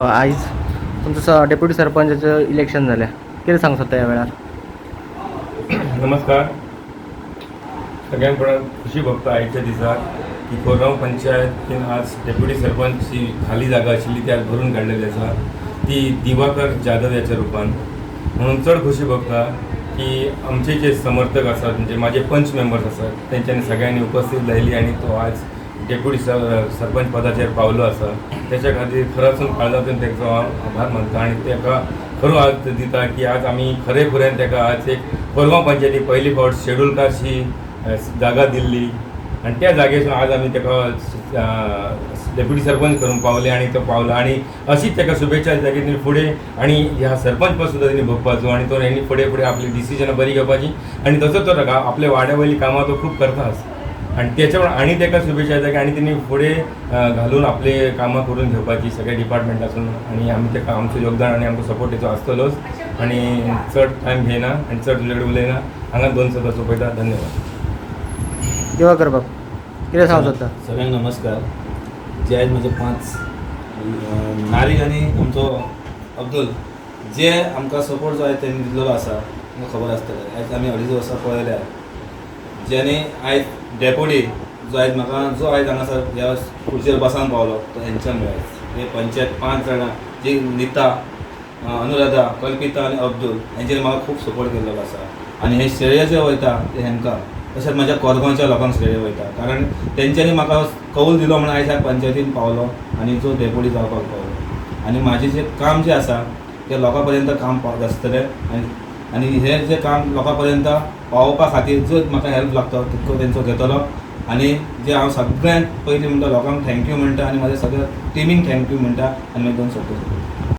आयज तुमचो deputy सरपंचाचें election जालें, कितें सांगूंक सोदता ह्या वेळार? नमस्कार सगळ्यांक. खुशी भोगता आयच्या दिसाक की कोरगांव पंचायतीन आज डेप्युटी सरपंचची खाली जागा आशिल्ली ती आज भरून काडलेली आसा, ती दिवाकर जाधव याच्या रुपान. म्हणून चड खुशी भोगता की आमचे जे समर्थक आसात, म्हणजे माझे पंच मेंबर्स आसात, तेंच्यांनी सगळ्यांनी उपस्थित लायली आनी तो आज डेप्युटी सरपंच पदाचेर पावलो आसा. त्याच्या खातीर खरोच काळजांतून तेचो हांव आभार मानता आनी ताका खरो आज दिता की आज आमी खरे खुऱ्यान ताका आज एक कोरगांव पंचायती पयली फावट शेड्यूल कास्टची जागा दिल्ली आनी त्या जागेसून आज आमी ताका डेप्युटी सरपंच करूंक पावले आनी तो पावला. आनी अशीच ताका शुभेच्छा दिता की तेणी फुडें आनी ह्या सरपंच पद सुद्दां तेणी भोगपाचो आनी तो हेणी फुडें फुडें आपली डिसिजनां बरी घेवपाची आनी तसोच तो आपल्या वाड्या वयलीं कामां तो खूब करताच आनी तेच्या आनी ताका शुभेच्छा दिता की आनी तेणी फुडें घालून आपले कामां करून घेवपाची सगळ्या डिपार्टमेंटासून. आनी आमी ताका आमचें योगदान आनी आमचो सपोर्ट तेचो आसतलोच. आनी चड टायम घेयना आनी चड तुमचे कडेन उलयना. हांगा दोन शब्द सोंपयता. धन्यवाद. दिवाकर बाब, कितें सांगूंक सोदता? सगळ्यांक नमस्कार. जे आयज म्हजे पांच नारीक आनी आमचो अब्दुल जे आमकां सपोर्ट जो आयज तेणी दिल्लो आसा, तुमकां खबर आसतलें. आयज आमी अडीच वर्सां पळयल्या, ज्यानी आयज डेपुटी जो आयज म्हाका जो आयज हांगासर ह्या खुर्चेर बसान पावलो तो हेंच्या मुळे. आयज हे पंचायत पांच जाणां जी निता, अनुराधा, कल्पिता आनी अब्दुल हेंचेर म्हाका खूब सपोर्ट केल्लो आसा. आनी हे श्रेय जे वयता ते हेंकां, तशेंच म्हाज्या कोरगांवच्या लोकांक श्रेय वयता, कारण तेंच्यांनी म्हाका कौल दिलो म्हणून आयज ह्या पंचायतीन पावलो आनी जो डेपुटी जावपाक पावलो. आनी म्हाजें जें काम जें आसा तें लोकां पर्यंत काम पावत आसतलें. आनी आनी हें जें काम लोकां पर्यंत पावोवपा खातीर जो म्हाका हेल्प लागता तितको तेंचो घेतलो. आनी जे हांव सगळ्यांत पयलीं म्हणटा, लोकांक thank you म्हणटा आनी म्हाज्या सगळ्या टिमीक thank you म्हणटा. आनी मागीर दोन शब्द सोंपयता.